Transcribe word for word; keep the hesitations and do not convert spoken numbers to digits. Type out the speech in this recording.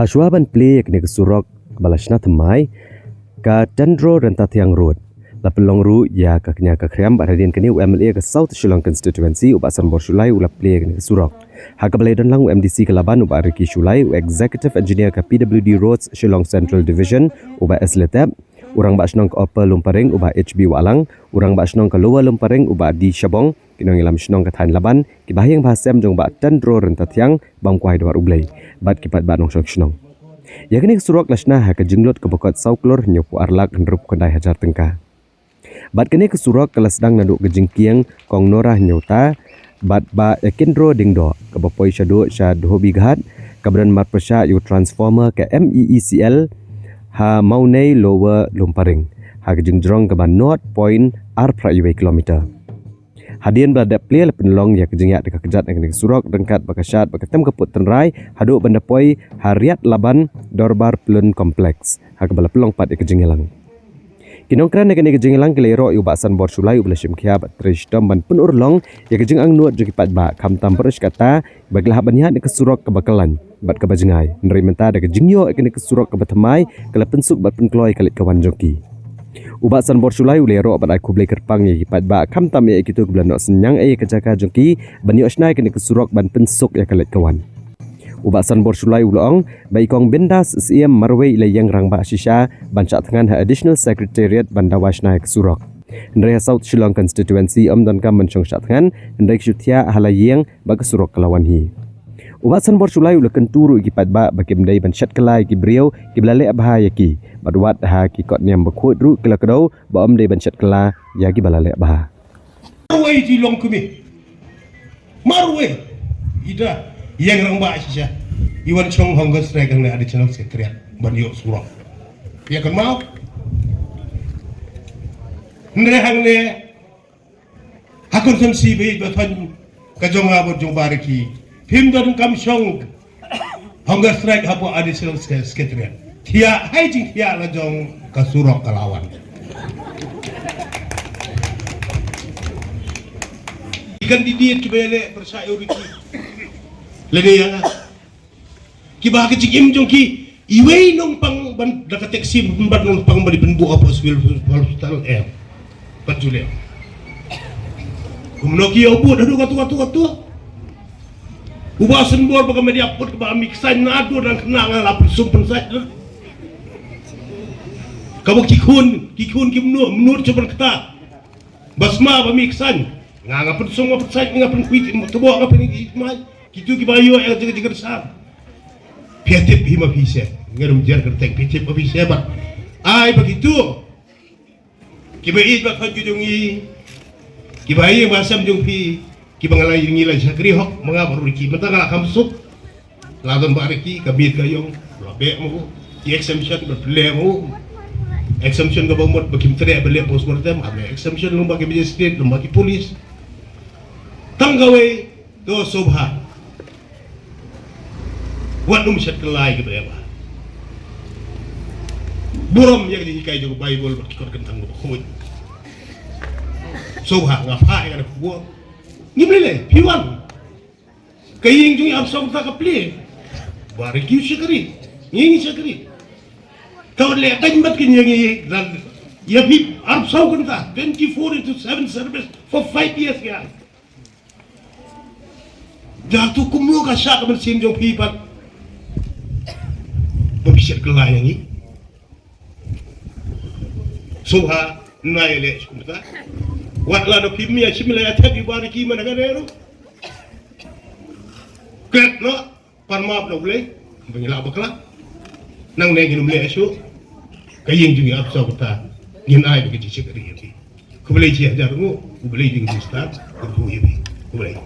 Hashwa ban plie ïa kane ka surok kaba la shna thymmai, ka Tendro Ryntathiang Road, la pynlong ruh ïa ka kñia ka khriam bad hadien kane u M L A ka South Shillong Constituency u Bah Sanbor Shullai u la plie ïa kane ka surok. Ha kaba la ïadon lang u M D C ka Laban u Bah Ricky Shullai, u Executive Engineer ka P W D Roads Shillong Central Division u Bah S Letep, u Rangbah Shnong ka Upper Lumparing u Bah H B Wahlang, u Rangbah Shnong ka Lower Lumparing u Bah D Shabong, ki nongïalam shnong ka thaiñ Laban, ki bahaïing bahasem jong u Bah Tendro Ryntathiang, bam kwai dwar U Blei bad ki paidbah nongshong shnong. Ïa kane ka surok la shna ha ka jinglut kaba kot saw klur hynñiewphew ar lak hynriewphew khyndai hajar tyngka. Bad kane ka surok ka la sdang naduh ka jingkieng Kong Nora Hynñiewta bad Bah Ekindro Diengdoh, kaba poi shaduh sha Dhobighat, kaba don marpyrshah ïa u transformer ka M E E C L ha Mawnei Lower Lumparing, ha ka jingjrong kaba nought point ar phra wei kilometer. Hadien ba la dep plie la pynlong ïa ka jingïaid da ka kjat ha kane ka surok ryngkat bad ka shad bad ka tem ka put tynrai haduh ban da poi ha Riat Laban Dorbar Plun Complex, ha kaba la pynlong pat ïa ka jingïalang. Ki nongkren ha kane ka jingïalang ki la ïaroh ïa u Bah Sanbor Shullai uba la shim khia bad trei shitom ban pynurlong ïa ka jingangnud jong ki paidbah, khamtam baroh shi katta ba ki la hap ban ïaid ha ka surok kaba kyllain bad kaba jngai. Hynrei mynta da ka jingïoh ïa kane ka surok kaba thymmai, ka la pynsuk bad pynkloi ïa ka leit ka wan jong ki. U Bah Sanbor Shullai u la ïaroh bad ai khublei kyrpang ïa ki paidbah, khamtam ïa kito kiba la noh synñiang ïa ka jaka jong ki ban ïoh shna ïa kane ka surok ban pynsuk ïa ka leit ka wan. U Bah Sanbor Shullai u la ong ba i Kong Bindas Syiem marwei i la ïeng rangbah shisha ban shah thngan ha Additional Secretariat ban dawa shna ïa ka surok. Hynrei ha South Shillong Constituency ym donkam ban shong shah thngan, hynrei ki shu thiah ha la ïing bad ka surok ka la wan hi. U Bah Sanbor Shullai u la kyntu ruh ïa ki paidbah ba kim dei ban shet kylla ïa ki briew kiba la leh bha ïa ki, bad wat ha ki kot niam bakhuid ruh ki la kdew ba ym dei ban shet kylla ïa kiba la leh bha. Marwei i long kmie. Marwei i da ïeng rangbah shisha. I wan shong hunger strike hangne Additional Secretariat ban ïoh surok. Ïa kynmaw. Hynrei hangne ha constituency ba ïeit ba thon ka jong nga bad jong Bah Ricky, phim donkam shong hunger strike hapoh Additional Se-, Secretariat. Thiah, ha i jingthiah la jong ka surok ka la wan. I candidate kiba ïaleh pyrshah ïa u Ricky lane ïa nga, kiba ha ka jingim jong ki, iwei nongpang ban da ka taxi ban nongpang ban pynbuh hapoh Civil Hospital em. Pat ju leh. Kumno ki ïoh bud haduh katto katto katto. U Bah Sanbor ba ka media put kaba mih ksain naduh nang khynnah nga la pynsum pynsait na. Kaba ki khun, ki khun ki mnu, mnu shu pynkta. Ba sma ba mih ksain. Nga nga pynsum nga pynsait nga pynkhuid tbok nga pynïit mai. Kitu kiba ïoh ïa ka jingkyrsan. Phi tip hi ma phi seh. Nga rum jer kyrteng phi tip ma phi seh bad. Ai ba kitu. Kiba ïeit ba khot jong ngi. Kiba ïeit ba sem jong phi. Kiba nga la ngi la shakri hok ma nga ba ruh ki mynta nga la kham suk. La don Bah Ricky ka bit ka ïong. La beh mo. Ki exemption ba pynleh mo. Exemption kaba mut ba kim treh ba leh postmortem. Ka exemption long ba ki magistrate long ba ki police. Tang kawei. To sngewbha. Wat nym shet kylla ïa kiba ïa ba. Burom ïa ka jinghikai jong ka Baibl bad ki kot kyntang ba khuid. Sngewbha nga phah ïa ka da khubor. Ngim lei lei phi wan. Ka ïing jong ngi arphew saw kynta ka plie. Ba refuse shakri. Ngi ngi shakri. Ka wat leh dang bad ka ïing ngi dan ïa phi arphew saw kynta twenty-four into seven service for five years ïa. Jatu kumno ka shah ka mynsiem jong phi pat. Ba phi shet kylla ïa ngi. Sngewbha nai leh shi kumta. Wat la da phi mia shi mia ïa thep ïa u Bah Ricky man ka dei ruh. Kret noh pan map na U Blei ba ngi lah bakla. Nangne ngin ym leh shuh. Ka ïing jong ngi arphew saw kynta ngin ai ba ka jingshakri ïa phi. Khublei shi hajar nguh. Khublei jingstad. Khublei.